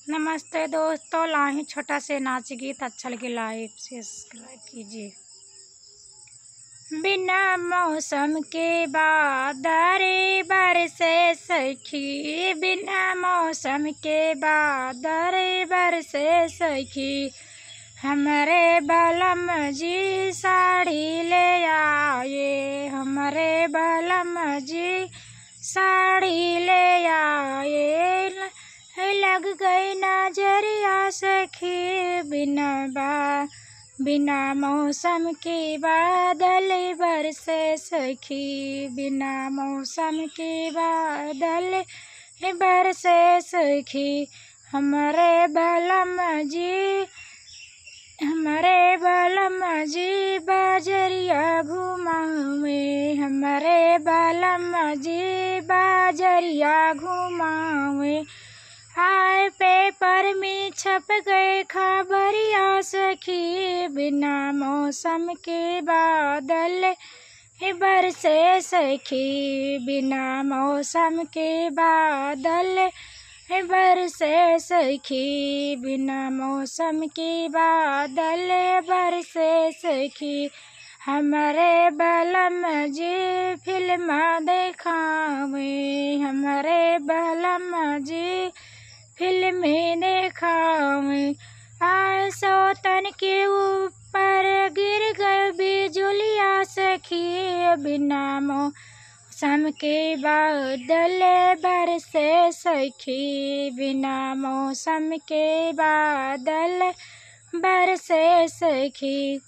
नमस्ते दोस्तों, लाही छोटा से नाच गीत अच्छा लगे लाइक सब्सक्राइब कीजिए। बिना मौसम के बादल बरसे सखी, बिना मौसम के बादल बरसे सखी, हमारे बलम जी साड़ी ले आए, हमारे बलम जी साड़ी ले आए। लग गई नजरिया सखी, बिना मौसम के बादल बरसे सखी, बिना मौसम के बादल बरसे सखी, हमारे बलम जी, हमारे बलम जी बाजरिया घुमावे, हमारे बलम जी बाजरिया घुमावे। आए पेपर में छप गए खबरिया सखी, बिना मौसम के बादल बरसे सखी, बिना मौसम के बादल बरसे सखी, बिना मौसम के बादल बरसे सखी, हमारे बलम जी फिल्म देखावे, हमारे बलम जी फिल्में देखावे। आ सौतन के ऊपर गिर गए बिजुलिया सखी, बिना मौसम के बादल बरसे सखी, बिना मौसम के बादल बरसे सखी।